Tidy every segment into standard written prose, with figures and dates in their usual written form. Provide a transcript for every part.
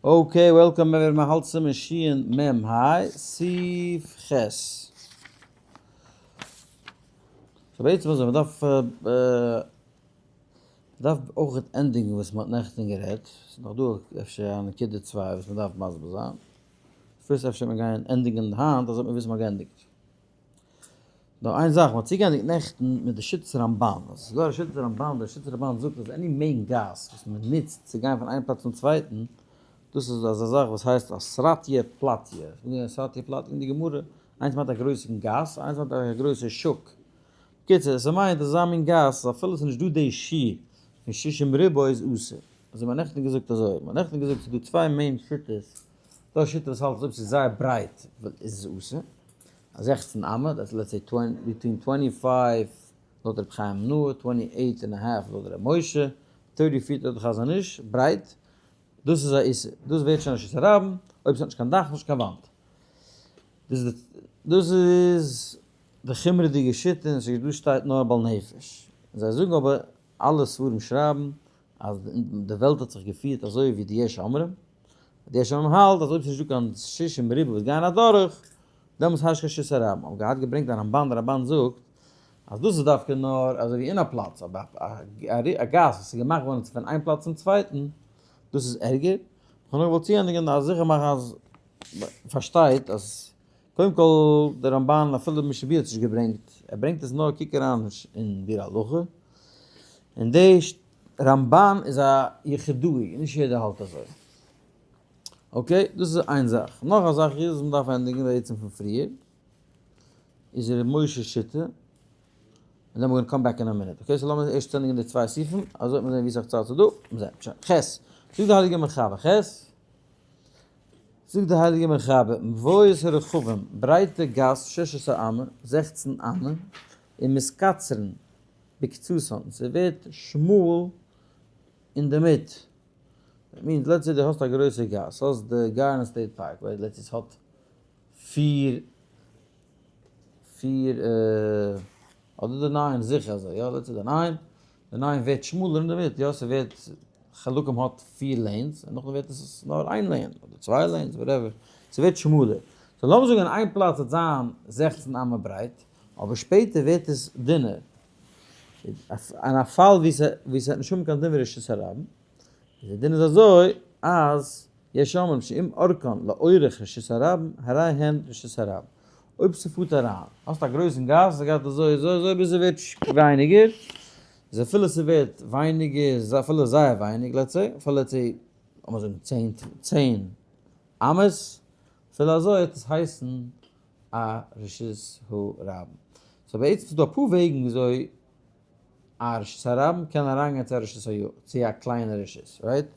Okay, welcome מיר האלט צום אין שין מ ה, סעיף ח'. So בעצם אזוי, מ'דארף מ'דארף אויך ענדיגן וואס מ'האט נעכטן גערעדט, ס'איז נאך דא אפשר א נקודה צוויי וואס מ'דארף מסביר זיין. First אפשר מיר גייען ענדיגן היינט אזוי וועט מען וויסן מ'האט געענדיגט. נאר איין זאך, מ'האט צוגעענדיגט נעכטן מיט די שיטת רמבן, אז ס'איז דא א שיטת רמבן, דער שיטת רמבן זאגט אז any main גאס וואס מ'נוצט צו גיין פון איין פלאץ צום צווייטן, דאס איז אזא זאך וואס הייסט א סרטיא פלטיא, ס'איז דא א סרטיא פלטיא אין די גמרא, איינס מיינט א גרויסן גאס, איינס מיינט א גרויסע שוק. בקיצור, ס'מיינט אזא מין גאס אז אפילו ס'איז נישט דא די שיעור פון שישים ריבוא איז אסור. אזוי מ'האט נעכטן געזאגט אזוי, מ'האט נעכטן געזאגט ס'איז דא צוויי main שיטות, דא א שיטה וואס האלט אז אויב ס'איז זייער ברייט איז עס אסור, א 16 אמה, that's let's say between 25 לויט רבי חיים נאה, 28 and a half לויט רבי משה, 30 feet לויט די חזון איש, ברייט, דאס איז א איסור, דאס ווערט שוין רשות הרבים, אויב ס'האט נישט קיין דאך נישט קיין וואנט. דאס איז דאס איז די חומרה'דיגע שיטה און ס'איז דא שטייט נאר בעל נפש. זיי זאגן אבער אלע ספרים שרייבן אז די וועלט האט זיך געפירט אזוי ווי די יש אומרים, די יש אומרים האלט אז אויב ס'נישט דא קיין שישים ריבוא וואס גייען אדורך, דעמאלטס הייסט קיין רשות הרבים. האב געהאט געברענגט א רמבן, דער רמבן זאגט אז דאס איז דווקא נאר אזוי ווי אין א פלאץ, אבער א גאס וואס איז געמאכט געווארן פון איין פלאץ צום צווייטן, דאס איז ערגער. כ'האב נאר געוואלט צוענדיגן אז זיכער מאכן אז מ'פארשטייט אז קודם כל דער רמבן אפילו משנה ברורה האט עס נישט געברענגט, ער ברענגט עס נאר קוק אריין אין ביאור הלכה, און די רמבן איז א יחידאי, נישט יעדער האלט אזוי. Okay, דאס איז איין זאך. נאך א זאך איז וואס מ'דארף ענדיגן בעצם פון פריער, איז ר' משה שיטה, און then we're gonna come back in a minute. Okay, so לאמיר ערשט ענדיגן די צוויי סעיפים, אזוי וועט מען זען ווי סאך צייט ס'איז דא. מ'זעט. שוין. ח'. זאגט די הייליגע מחבר, ח'. זאגט די הייליגע מחבר, מבואות הרחבים, ברייטע גאס, שש עשרה אמה, 16 אמה, און מתקצרין בקצתן, ס'ווערט שמאל אינדערמיט. That means, let's say דו האסט א גרויסע גאס, האסט די גארדען סטעיט פארק, וועי, let's say ס'האט פיר, פיר, אדער די ניין, זיכער אזוי, יא, let's say די ניין, די ניין ווערט שמאלער אינדערמיט, יא, ס'ווערט, חלקים האט פיר lanes, און נאכדעם ווערט עס נאר איין lane, אדער צוויי lanes, whatever, ס'ווערט שמאלער. So לאמיר זאגן איין פלאץ וועט זיין 16 אמה ברייט, אבער שפעטער ווערט עס דינער. אין א פאל ווי ס'וועט נישט האבן קיין דין ווי רשות הרבים, איז די דין איז אזוי אז יש אומרים שאם אורכן לאורך רשות הרבים, הרי הן רשות הרבים. אויב ס'פארט אריין, האסט א גרויסן גאס, ס'גייט אזוי אזוי אזוי ביז ס'ווערט ווייניגער, איז אפילו ס'ווערט ווייניגער, אפילו זייער ווייניג, let's say, אפילו let's say, לאמיר זאגן 10 אמות, אפילו אזוי וועט עס הייסן א רשות הרבים. So בעצם איז דא אפאר וועגן וויאזוי א רשות הרבים קען אריינגיין צו א רשות היחיד, צו א קליינע רשות, right?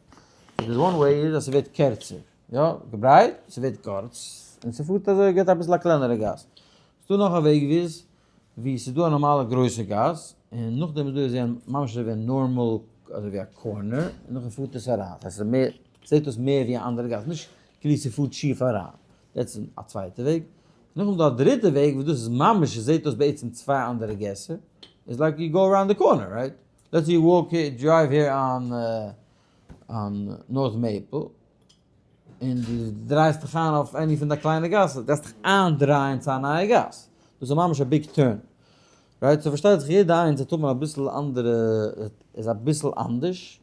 So the one way איז אז ס'ווערט קערצער, יא, געברייט, ס'ווערט קורץ, און ס'פארט אזוי געט אביסל א קלענערע גאס. ס'דא נאך א וועג ווי איז, ווי ס'איז דא א נארמאלע גרויסע גאס, און נאכדעם איז דא אזוי ממש אזוי ווי א נארמאל, אזוי ווי א corner, און נאכדעם פארט עס אריין, ס'הייסט ס'איז מער, זעט אויס מער ווי א אנדערע גאס, נישט כאילו ס'פארט שיף אריין. דאס איז א צווייטע וועג. נאכדעם איז דא א דריטע וועג וואס דאס איז ממש, עס זעט אויס בעצם צוויי אנדערע געסער. It's like you go around the corner, right? Let's say you walk here, drive here on on North Maple, און דו דרייסט דיך איין אויף any פון די קליינע גאסן, דו גייסט דיך איינדרייען צו א נייע גאס. דאס איז ממש א big turn. Right? So פארשטייט זיך יעדע איינס וועט האבן אביסל אנדערע, איז אביסל אנדערש.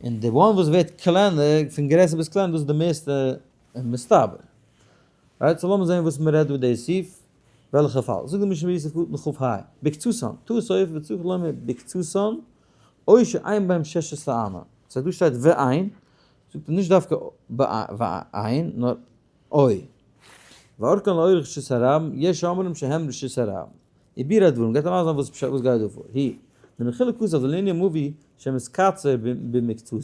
און די one וואס ווערט קלענער, פון גרעסער ביז קלענער, דאס איז די מערסטע מסתבר. Right, so לאמיר זען וואס מען רעדט דא די סעיף, וועלכע פאל. זאגט די משנה ברורה סעיף קטן כ ה, בקצתן, טעות סופר וצריך לומר בקצתן, או שאין בהם ששת אמה. So דא שטייט ואין, זאגט ער נישט דווקא ואין, נאר אוי. ואורכן לאורך רשות הרבים, יש אומרים שהם רשות הרבים. וביאור הדברים, גייט ער מסביר זיין וואס גייט דא פאר. היא, דמחילה כתב לענין מבוי שמתקצר במקצתו,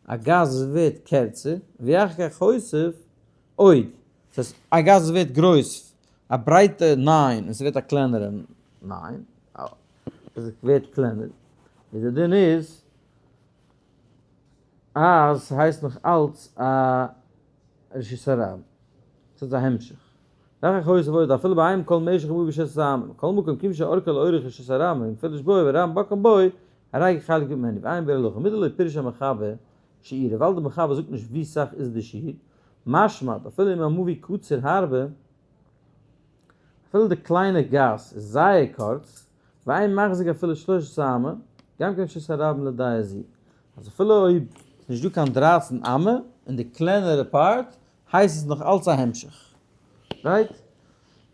א גאס ווערט קערצער, ואחר כך הוסיף עוד. דאס הייסט, א גאס ווערט גרויס, א ברייטע ניין, און ס'ווערט א קלענערע ניין, עס ווערט קלענער, איז די דין איז אז ס'הייסט נאך אלץ א רשות הרבים, ס'איז א המשך. ואחר כך הוסיף עוד, אפילו ביים כל משך מבוי בששת אמה, מכל מקום כיוון שאורכו לאורך רשות הרבים, ומפולש בו ורבים בוקעים בו, הרי כחלק ממנו, ועיין ביאור הלכה, מדלא פירש המחבר. שיעור, ווייל די מחבר זאגט נישט ווי סאך איז די שיעור, משמע אפילו אם המבוי קצר הרבה, אפילו די קליינע גאס איז זייער קורץ, ואין מחזיק אפילו שלש אמה, גם כן רשות הרבים לדעה זו, אז אפילו אויב ס'איז נישט דא קיין 13 אמה אין די קלענערע part, הייסט עס נאך אלץ א המשך. Right?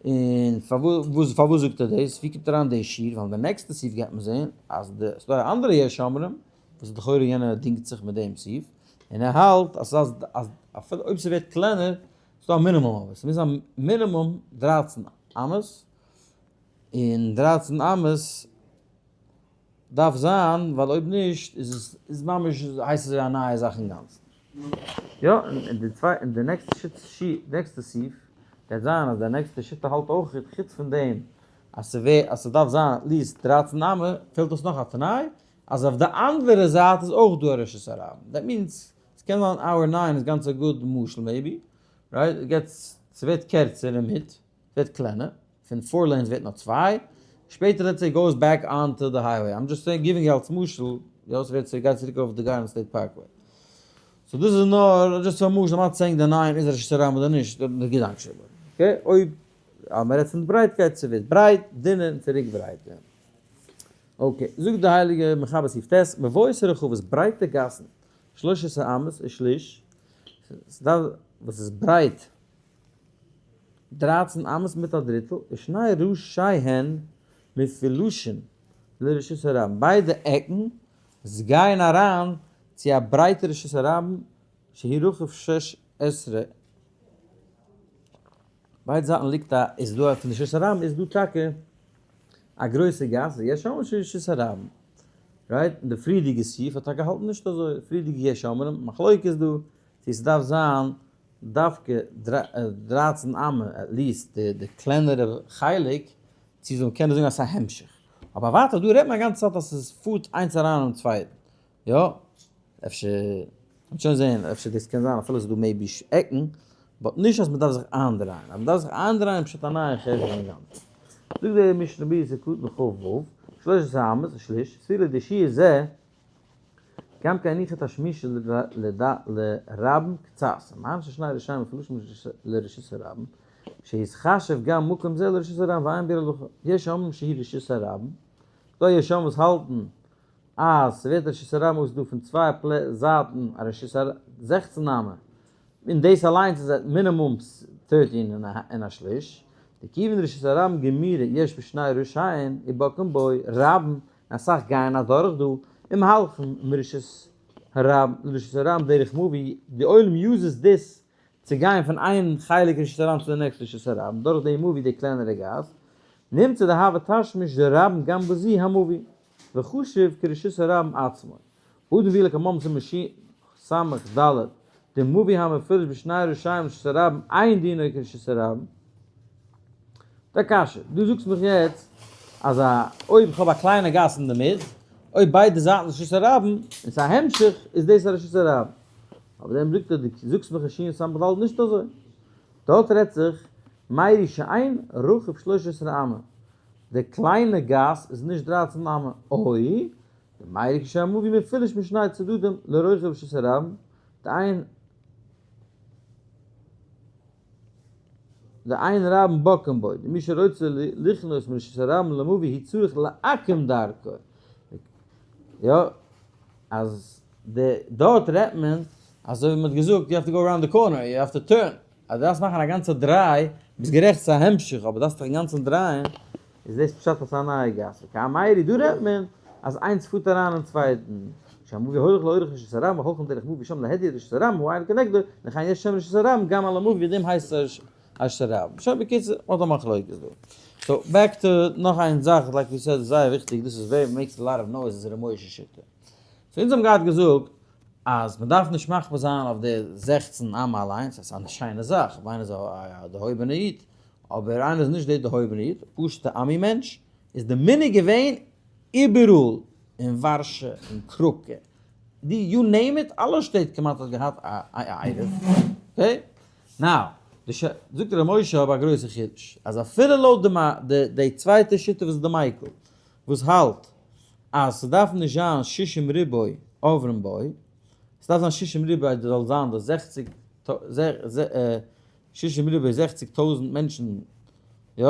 און פארוואס פארוואס זאגט ער דאס? ווי קומט אריין די שיעור? ווייל אין די נעקסטע סעיף גייט מען זען אז די ס'דא א אנדערע יש אומרים וואס לכאורה יענער דינגט זיך מיט דעם סעיף, און ער האלט אז אז אפילו אויב ס'ווערט קלענער, ס'דא א מינימום אבער, ס'מוז זיין מינימום 13 אמות, און 13 אמות דארף זיין, ווייל אויב נישט איז עס איז ממש הייסט עס ווי א נייע זאך אינגאנצן. יא, און די צוויי און די נעקסטע שיטה נעקסטע סעיף גייט זיין אז די נעקסטע שיטה האלט אויך חוץ פון דעם אז ס'ווער אז ס'דארף זיין at least 13 אמה פעלט אויס נאך א תנאי אז אויף די אנדערע זייט איז אויך דא א רשות הרבים. That means ס'קען זיין our nine איז גאנץ א good משל maybe, right? It gets ס'ווערט קערצער אינמיט, ס'ווערט קלענער. פון four lanes ווערט נאר צוויי, שפעטער let's say goes back on to the highway, I'm just saying giving אלס משל, יא ס'ווערט ס'גייט צוריק אויף די גארדען סטעיט פארקוועי. So דאס איז נאר just א משל, I'm not saying די nine איז רשות הרבים אדער נישט, די געדאנק שבו. Okay, אויב אז מ'רעדט פון ברייטקייט ס'ווערט ברייט, דינער און צוריק ברייטער. Okay, זאגט די הייליגע מחבר סעיף ט', מבואות הרחבות, ברייטע גאסן, שלש עשרה אמות ושליש, ס'דארף וואס איז ברייט 13 אמות מיט א דריטל, ושני ראשיהן מפולשין לרשות הרבים, ביידע עקן גייען אריין צו א ברייטע רשות הרבים שהיא רחב 16, ביידע זייטן ליגט א, איז דא פון די רשות הרבים איז דא טאקע א גרויסע גאס, יש אומרים רשות הרבים, right? און די פריערדיגע סעיף האט טאקע געהאלטן נישט אזוי, פריערדיגע יש אומרים, מחלוקת דא, צו ס'דארף זיין דווקא 13 אמה at least די קלענערע חלק צו זאל מען קענען זאגן אז ס'איז א המשך. אבער ווייטער דא רעדט מען א גאנצע צייט אז ס'איז פארט איינס אריין אינעם צווייטן. יא, אפשר, מ'וועט שוין זעהן, אפשר דאס קען זיין אפילו ס'איז דא maybe עקן, but נישט אז מ'דארף זיך איינדרייען. אז מ'דארף זיך איינדרייען פשט א נייע חשבון אינגאנצן. זאגט דער משנה ברורה סעיף קטן כ"ו, שלש עשרה אמות ושליש, סבירא דשיעור זה גם כי הניחה תשמיש לרבים קצת, למען ששני ראשיהם מפולשים לרשות הרבים, שיתחשב גם מקום זה לרשות הרבים ועיין ביאור הלכה. יש אומרים שהיא רשות הרבים, דא יש אומרים וואס האלטן אז ס'ווערט רשות הרבים אויב ס'דא פון צוויי זייטן א רשות הרבים, 16 אמה, און דאס אליינס איז at מינימום 13 און א שליש, דכיוון רשות הרבים גמירה יש בשני ראשיהן ובוקעים בו רבים אסאך גייען אדורך דא און מהלכן מרשות הרבים לרשות הרבים דרך מבוי, די עולם uses דאס צו גיין פון איין חלק רשות הרבים צו די next רשות הרבים דורך די מבוי די קלענערע גאס, נמצא דהוה תשמיש דרבים גם בזו המבוי, וחשוב כרשות הרבים עצמו. והא דבעי לקמם סימן שס"ד, דמבוי המפולש בשני ראשיהם לרשות הרבים אין דינו כרשות הרבים. די קשיא, דו זאגסט מיך יעצט אז א אויב איך האב א קליינע גאס אינדערמיט, אויב ביידע זייטן איז רשות הרבים, און ס'איז א המשך, איז דאס א רשות הרבים. אבער דעם זאגט ער, דו זאגסט מיך אין שס"ד נישט אזוי. דארט רעדט זיך מיירי שאין רחב 13 אמה, די קליינע גאס איז נישט 13 אמה, אוי, די מיירי כשהמבוי מפולש משני צדדים לרוחב רשות הרבים, דאין דאין רבים בוקעים בו, דמי שרוצה לכנוס מרשות הרבים למבוי הוא צריך לעקם דרכו. יא, אז די דארט רעדט מען אזוי ווי מען האט געזאגט you have to go around the corner, you have to turn, אז דו דארפסט מאכן א גאנצע דריי, ביסט גערעכט ס'איז א המשך אבער דארפסט דיך אינגאנצן דרייען, איז דאס פשט אז ס'איז א נייע גאס. וקאמיירי דא רעדט מען אז איינס פארט אריין אין צווייטן, שהמבוי הולך לאורך רשות הרבים והולכים דרך מבוי שם להדיא רשות הרבים הוא עין כנגדו, לכן יש שם רשות הרבים גם על המבוי וועגן דעם הייסט עס רשות הרבים. שוין בקיצור, מ'האט א מחלוקת דא. So back to נאך איין זאך, like we said איז זייער וויכטיג, דאס איז ווער makes a lot of noise איז ר' משה שיטה. So אונז האבן געהאט געזאגט אז מ'דארף נישט מחמיר זיין אויף די 16 אמה אליינס, עס איז א שיינע זאך, אויב איינער איז א דערהויבענע איד, אבער איינער איז נישט די דערהויבענע איד, פשוטע עמי מענטש, איז די מנהג געווען איבעראל, אין ווארשע, אין קראקע, די you name it, אלע שטעט כמעט האט געהאט א עירוב, okay? Now, די ש. זאגט ר' משה אבער א גרויסע חידוש, אז אפילו לויט די די צווייטע שיטה וואס איז די מיקל, וואס האלט אז ס'דארף נישט זיין שישים ריבוא עוברים בו. ס'דארף זיין שישים ריבוא אז זאל זיין די זעכציג שישים ריבוא 60,000 מענטשן, יא,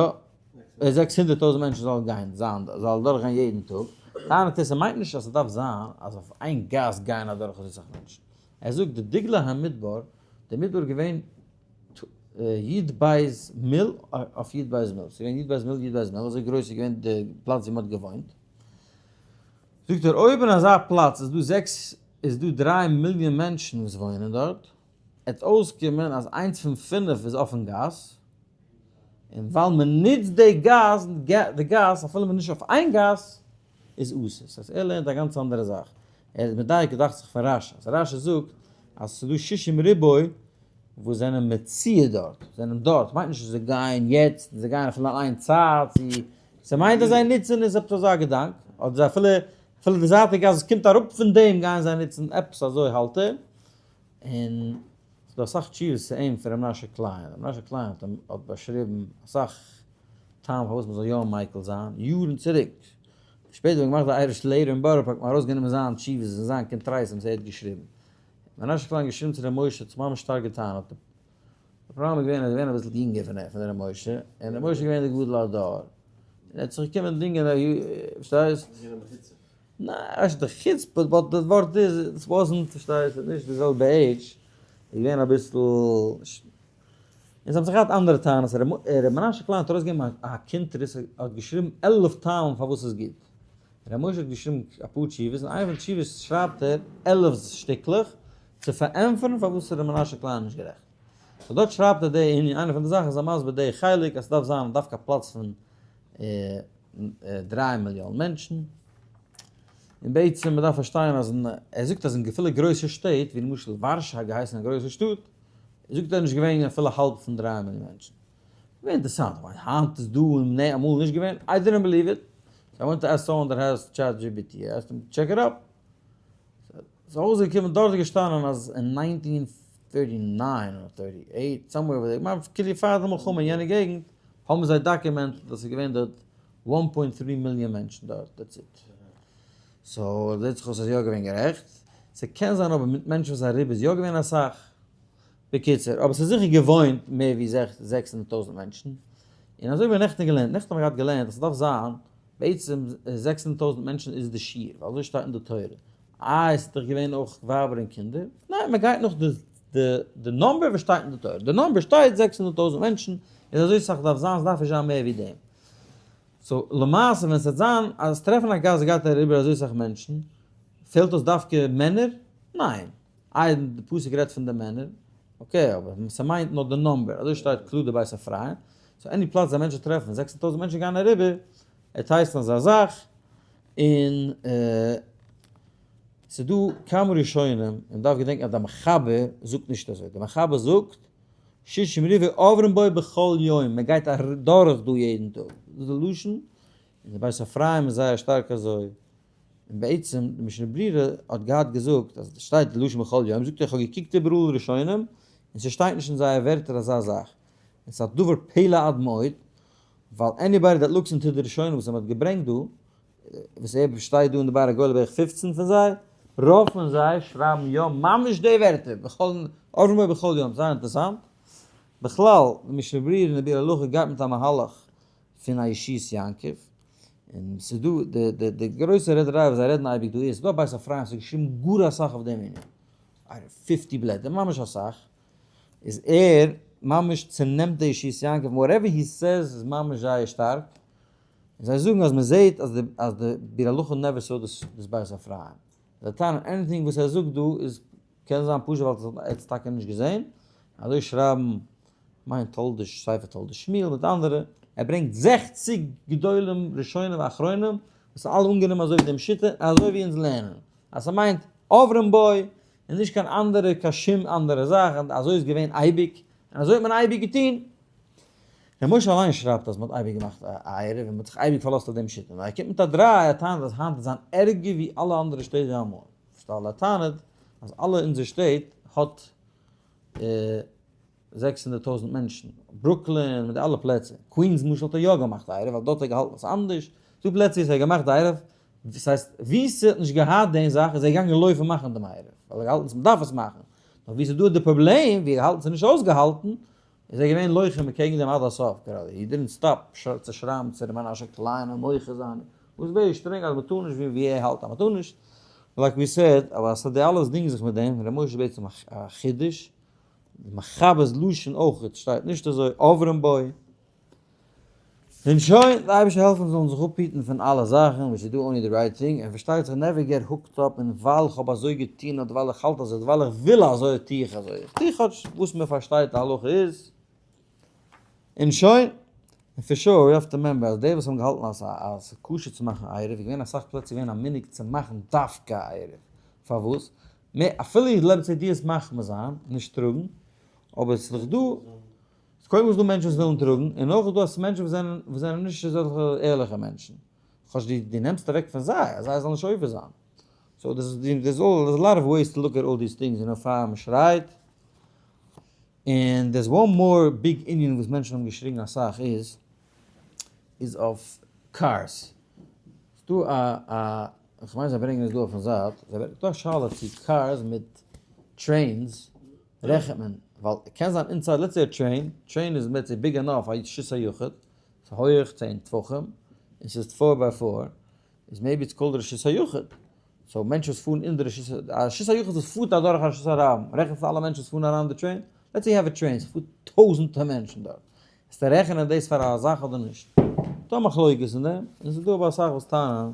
600,000 מענטשן זאלן גיין זיין, זאל דורכגיין יעדן טאג. טענה'ט ער, ס'מיינט נישט אז ס'דארף זיין אז אויף איין גאס גייען אדורך אזוי סאך מענטשן. ער זאגט די דגלי המדבר, די מדבר איז געווען י בית מיל אויף י בית מיל, ס'איז געווען י בית מיל י בית מיל, אזוי גרויס איז געווען די פלאץ ווי מ'האט געוואוינט. זאגט ער אויב אין אזא פלאץ איז דא זעקס איז דא 3 מיליאן מענטשן וואס וואוינען דארט, עט אויסקומען אז איינס פון פינף איז אויפן גאס, און ווייל מען נוצט די גאס, די גאס אפילו מען איז נישט אויף איין גאס, איז אסור. ס'הייסט ער לערנט א גאנץ אנדערע זאך. ער איז מדייק דאכט זיך פון רשי. אז רשי זאגט אז ס'איז דא שישים ריבוא וואס זענען מצוי דארט, זענען דארט, מיינט נישט אז זיי גייען יעצט, זיי גייען אפילו אין איין צייט, צו ס'מיינט אז זיי נוצן עס עפעס אזא געדאנק, אדער זיי אפילו אפילו די זייטיגע גאס וואס קומט אראפ פון דעם גייען זיי נוצן, עפעס אזוי האלט ער. און ס'איז דא אסאך תשובות צו אים פון ר' מנשה קליין. ר' מנשה קליין האט אים האט באשריבן אסאך טעם פארוואס מ'זאל יא מיקל זיין, יארן צוריק. שפעטער ווען מ'האט געמאכט די אייריש לערער אין בארא פארק האט מען ארויסגענומען זיין תשובות און זיין קונטרסים וואס ער האט געשריבן. ר' מנשה קליין האט געשריבן צו ר' משה האט זיך ממש שטארק געטענה'ט. די פראבלעם איז געווען אז ער איז געווען אביסל יונגער פון ר' משה, און ר' משה איז געווען די גדול הדור. און ער האט זיך געקומען דינגען א פארשטייסט? ניין, ווייסט די חוצפה, but די ווארט איז, עס wasn't, פארשטייסט, נישט די זעלבע עידזש, איז געווען אביסל, און זיי האבן זיך געהאט אנדערע טענות, ר' מנשה קליין האט ארויסגעגעבן א קונטרס, ער האט געשריבן 11 טעמים פארוואס ס'איז גוט, ר' משה האט געשריבן אפאר תשובות, אין איינע פון די תשובות שרייבט ער 11 שטיקלעך צו פארענטפערן פארוואס ר' מנשה קליין איז נישט גערעכט. so דארט שרייבט ער די ענין, איינע פון די זאכן איז ער מסביר די חלק אז ס'דארף זיין דווקא א פלאץ פון 3 מיליאן מענטשן, און בעצם מ'דארף פארשטיין אז אין, ער זאגט אז אין אפילו גרויסע שטעט, ווי למשל ווארשע האט געהייסן א גרויסע שטאט, זאגט ער נישט געווען אפילו האלב פון 3 מיליאן מענטשן. געווען אינטערעסאנט, כ'מיין היינט איז דא און נע אמאל נישט געווען, I didn't believe it, so I went to ask someone that has ChatGPT, I asked him check it up, ס'איז אויסגעקומען דארט איז געשטאנען אז אין 1939 אדער 38, somewhere over there, כ'מיין כאילו פאר די מלחמה אין יענע געגנט, האבן זיי documented אז ס'איז געווען דארט 1.3 מיליאן מענטשן דארט, that's it. so זעט זיך אויס אז יא געווען גערעכט, ס'קען זיין אבער מיט מענטשן וואס אריבער איז יא געווען אסאך. בקיצור, אבער ס'איז זיכער געוואוינט מער ווי 600,000 מענטשן, און אזוי ווי נעכטן געלערנט, נעכטן האבן מיר געהאט געלערנט אז ס'דארף זיין בעצם 600,000 מענטשן איז די שיעור, ווייל אזוי שטייט אין די תורה. איי, ס'איז דאך געווען אויך ווייבער און קינדער? ניין, מ'גייט נאך די number וואס שטייט אין די תורה. די number שטייט 600,000 מענטשן, איז אזוי סאך דארף זיין, ס'דארף נישט זיין מער ווי דעם. so למעשה ווען ס'וועט זיין אז טרעפן א גאס גייט אריבער אזוי סאך מענטשן, פעלט אויס דווקא מענער? ניין. איי די פסוק רעדט פון די מענער, okay אבער ס'מיינט נאר די number, אזוי שטייט קלאר די בית אפרים, so any פלאץ ווי מענטשן טרעפן 600,000 מענטשן גייען אריבער, עס הייסט אזא זאך, און ס'איז דא כמה ראשונים, און מ'דארף געדענקען אז דער מחבר זאגט נישט אזוי, דער מחבר זאגט שישים ריבוא עוברים בו בכל יום, מען גייט אדורך דא יעדן טאג, דאס איז די לשון, און די בית אפרים איז זייער שטארק אזוי. און בעצם די משנה ברורה האט געהאט געזאגט אז עס שטייט לשון בכל יום, זאגט ער איך האב געקוקט איבעראל ראשונים און ס'שטייט נישט אין זייער ווערטער אזא זאך, און ס'איז א דבר פלא עד מאוד, ווייל anybody that looks into די ראשונים וואס מ'האט געברענגט דא, וואס ער שטייט דא אין די באר הגולה בערך 15 פון זיי, רוב פון זיי שרייבן יא ממש די ווערטער, בכל עוברים בכל יום, זייער אינטערעסאנט. בכלל, די משנה ברורה און די ביאור הלכה גייט מיט א מהלך פון א ישועות יעקב, און ס'איז דא די די די גרויסע רעדעריי וואס זיי רעדן אייביג דא איז, ס'איז דא א בית אפרים וואס האט געשריבן גאר אסאך אויף דעם ענין, 50 בלעטער, ממש אסאך, איז ער ממש צונעמט די ישועות יעקב, whatever he says איז ממש זייער שטארק, און זיי זאגן אז מ'זעהט אז די אז די ביאור הלכה never saw this בית אפרים, זיי טענה'ן anything וואס ער זאגט דא איז קען זיין פשוט ווייל ער האט עס טאקע נישט געזעהן, אזוי שרייבן מיין תולדות ספר תולדות שמואל מיט אנדערע, ער ברענגט 60 גדולים ראשונים ואחרונים וואס אלע אנגענומען אזוי ווי דעם שיטה און אזוי ווי אונז לערנען אז ס'מיינט עוברים בו און נישט קיין אנדערע קיין שום אנדערע זאך און אזוי איז געווען אייביג און אזוי האט מען אייביג געטון. ר' משה אליין שרייבט אז מ'האט אייביג געמאכט א עירוב און מ'האט זיך אייביג פארלאזט אויף דעם שיטה, נאר ער קומט מיט א דריי, ער טענה'ט אז היינט איז זיין ערגער ווי אלע אנדערע שטעט ווי אמאל. ווייל ער טענה'ט אז אלע אונזער שטעט האט 600,000 מענטשן, ברוקלין מיט די אלע פלעצער, קווינס למשל האט ער יא געמאכט עירוב ווייל דארט האט ער געהאלטן עס אנדערש, ס'דא פלעצער ווי עס האט געמאכט עירוב. דאס הייסט, ווי ס'האט נישט געהאט דעם זאך איז ער געגאנגען לויפן מאכן דעם עירוב, ווייל ער האט געהאלטן אז מ'דארף עס מאכן, נאר ווי ס'איז דא די פראבלעם, ווי ער האט געהאלטן ס'איז נישט אויסגעהאלטן, איז ער געווען לוחם קעגן דעם עד הסוף, גראדע, he didn't stop צו שרייבן צו ר' מנשה קליין און מוחה זיין, וואס very שטרענג אז מ'טאר נישט ווי ווי ער האלט אז מ'טאר נישט, like we said, אבער אז ס'האט די אלעס דינגען זיך מיט דעם, ר' משה איז בעצם א חידוש, די מחבר'ס לשון אויך שטייט נישט אזוי, עוברים בו. און שוין, די אייבערשטער העלפן זאלן זיך אפהיטן פון אלע זאכן, we should do only the right thing, און פארשטייט זיך never get hooked up אין ווייל איך האב אזוי געטון אדער ווייל איך האלט אזוי אדער ווייל איך וויל אזוי טו איך אזוי, איך טו כאטש וואס מען פארשטייט די הלכה איז, און שוין. און for sure we have to remember אז די וואס האבן געהאלטן אז ס'איז כשר צו מאכן עירוב, איז געווען אסאך פלעצער געווען א מנהג צו מאכן דווקא עירוב, פארוואס? מער אפילו איך לעב צו דו עס מחמיר זיין, נישט טראגן, אבער עס איז דאך דא, קודם איז דא מענטשן וואס ווילן טראגן, און אויך איז דא אסאך מענטשן וואס זענען וואס זענען נישט אזעלכע ערליכע מענטשן, כאטש דו דו נעמסט אוועק פון זיי אז זיי זאלן נישט עובר זיין. so דאס איז there's all there's a lot of ways to look at all these things, און פאר מען שרייט. און there's one more big ענין וואס מענטשן האבן געשריגן אסאך איז, איז אויף cars. ס'דא א א, כ'מיין זיי ברענגען עס דא אויפן זייט, ס'דא א שאלה צו cars מיט trains רעכנט מען, ווייל קען זיין inside let's say א train, train איז let's say big enough א רשות היחיד, ס'איז הויעך 10 טפחים, און ס'איז four by four, איז maybe it's called רשות היחיד. so מענטשן וואס פארן אין די רשות, א רשות היחיד וואס פארט אדורך א רשות הרבים, רעכנסטו אלע מענטשן וואס פארן אריין אין די train? let's say you have a train, ס'פארט טויזענטער מענטשן דארט, וועסטו רעכענען דאס פאר א זאך אדער נישט? ס'דא מחלוקת אין דעם, און ס'איז דא אבער אסאך וואס טענה'ן,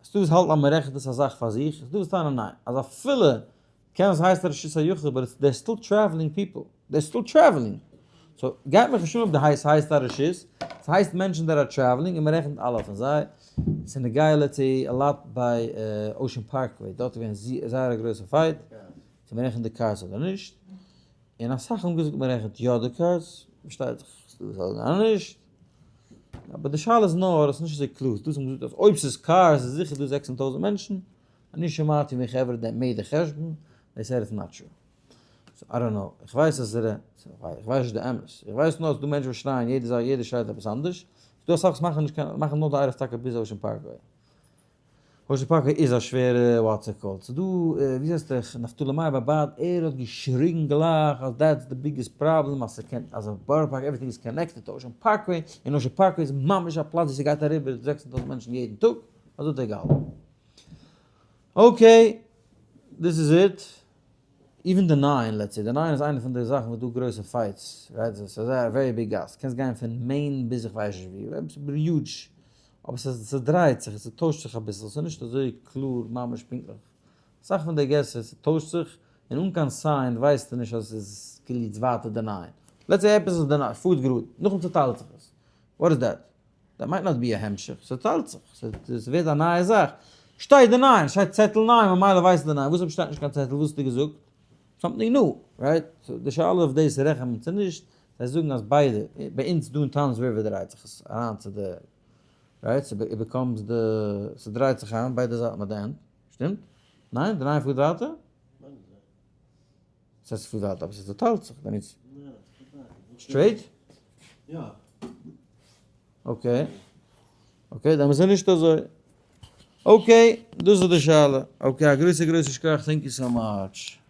ס'דא וואס האלטן אז מ'רעכנט עס א זאך פאר זיך, ס'דא וואס טענה'ן ניין, אז אפילו קען עס הייסט רשות היחיד but they're still traveling people, they're still traveling, so גייט מיך נישט אן אויב די הייסט הייסט א רשות, ס'הייסט מענטשן that are traveling און מ'רעכנט אלע פון זיי, ס'איז נוגע let's say a lot ביי Ocean Parkway, דארט איז געווען זייער א גרויסע fight צו מ'רעכנט די cars אדער נישט, און אסאך האבן געזאגט מ'רעכנט יא די cars, פארשטייט זיך ס'דא וואס האלטן אז נישט, אבער די שאלה איז נאר, עס איז נישט אזוי קלאר, ס'דא וואס האבן געזאגט אז אויב ס'איז cars איז זיכער דא זעקס טויזנט מענטשן, אני שמעתי מחבר'ה that made די חשבון, they said it's not true. so I don't know, איך ווייס אז ר', איך ווייס נישט די אמת, איך ווייס נאר אז ס'דא מענטשן וואס שרייען יעדע זאך, יעדער שרייט עפעס אנדערש, ס'דא אסאך וואס מאכן נישט קיין, מאכן נאר די עירוב טאקע ביז Ocean Parkway. Ocean Parkway איז א שווערע what's it called, ס'דא, ווי הייסט ער, נפתלי מאיר באבאד, ער האט געשריגן גלייך אז that's the biggest problem, אז ס'קען, אז אויף בארא פארק everything איז connected to Ocean Parkway, און Ocean Parkway איז ממש א פלאץ ווי ס'גייט אריבער זעקס טויזנט מענטשן יעדן טאג, אזוי האט ער געהאלטן. okay, this is it. even די nine, let's say, די nine איז איינע פון די זאכן וואס דא גרויסע fights, right? ס'איז א very big גאס, קענסט גיין פון Main ביז איך ווייס נישט ווי, עפעס huge, אבער ס'דרייט זיך, ס'טוישט זיך אביסל, ס'איז נישט אזוי קלאר ממש פונקטליך. אסאך פון די געסער, ס'טוישט זיך, און אן קיין sign ווייסטו נישט אז ס'איז כאילו יעצט ווייטער די nine. let's say עפעס איז די nine, פארט גראד, נאכדעם צוטיילט זיך עס. what is that? that might not be א המשך, ס'טיילט זיך, ס'ווערט א נייע זאך. שטייט די nine, שטייט צעטל nine, ממילא ווייסט די nine, וואס אויב שטייט נישט קיין צעטל, וואס האסטו געזאגט? something new, right? so די שאלה אויף דאס רעכנט מען צו נישט, זיי זאגן אז ביידע, ביי אונז דא אין Toms River דרייט זיך עס אריין צו די, right? so it becomes די, ס'דרייט זיך איין ביידע זייטן ביי די end, שטימט? ניין? די nine פארט ווייטער? ס'הייסט ס'פארט ווייטער אבער ס'צוטיילט זיך ווען it's straight? יא. okay. okay, דעמאלטס איז נישט אזוי. okay, דאס איז די שאלה. okay, א גרויסע גרויסע שכח, thank you so much.